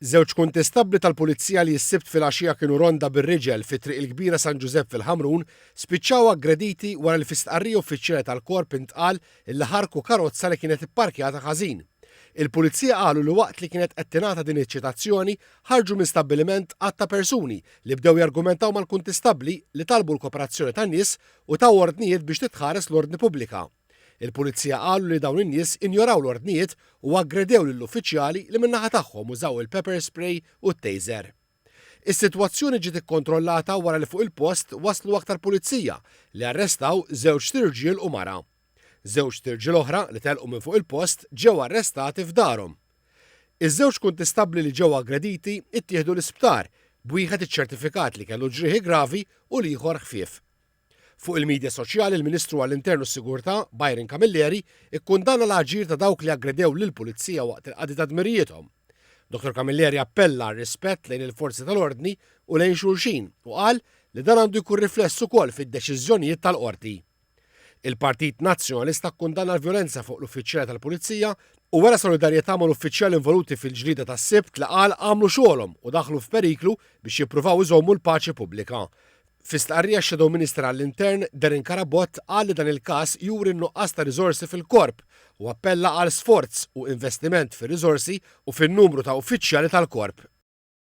Żewġ kuntistabbli tal-Pulizija li s-Sibt filgħaxija kienu ronda bir-riġel fi Triq il-Kbira San Ġużepp fil-Ħamrun spiċċaw aggrediti wara li fi stqarrija uffiċjali tal-Korp intqal illi ħarku karozza li kienet ipparkjata ħażin. Il-Pulizija qalu li waqt li kienet qed tingħata din iċ-ċitazzjoni ħarġu minn stabbiliment għadd ta' persuni li bdew jargumentaw mal-kuntistabbli li talbu l-koperazzjoni tan-nies u taw ordnijiet biex titħares l-ordni pubblika. Il-Pulizija qalu li dawn in-nies injoraw l-ordnijiet u aggredew lill-uffiċjali li min-naħa tagħhom użaw il-pepper spray u t-taser. Is-sitwazzjoni ġiet ikkontrollata wara li fuq il-post waslu aktar pulizija li arrestaw żewġt irġiel u mara. Żewġt irġiel oħra li telqu minn fuq il-post ġew arrestati f'darhom. Iż-żewġ kuntistabbli li ġew aggrediti ttieħdu l-isptar, b'wieħed iċċertifikat li kellu ġrieħi gravi u l-ieħor ħfief. Fuq il-midja soċjali l-Ministru għall-Intern u s-Sigurtà, Byron Camilleri, ikkundanna l-aġir ta' dawk li aggredew lill-Pulizija waqt il-qadi ta' dmirijiethom. Dottor Camilleri appella għar-rispett lejn il-forzi tal-ordni u lejn xulxin u qal li dan għandu jkun rifless ukoll fid-deċiżjonijiet tal-Qorti. Il-Partit Nazzjonalista kkundanna l-vjolenza fuq l-uffiċjali tal-Pulizija u wera solidarjetà mal-uffiċjali involuti fil-ġlieda tas-Sibt li qal għamlu xogħolhom u daħlu f'periklu biex jippruvaw iżommu l-paċi pubblika. Fi stqarrija x-Shadow Minister għall-Intern, Darren Carabott qal li dan il-każ juri n-nuqqas ta' riżorsi fil-Korp u appella għal sforz u investiment fir-riżorsi u fin-numru ta' uffiċjali tal-Korp.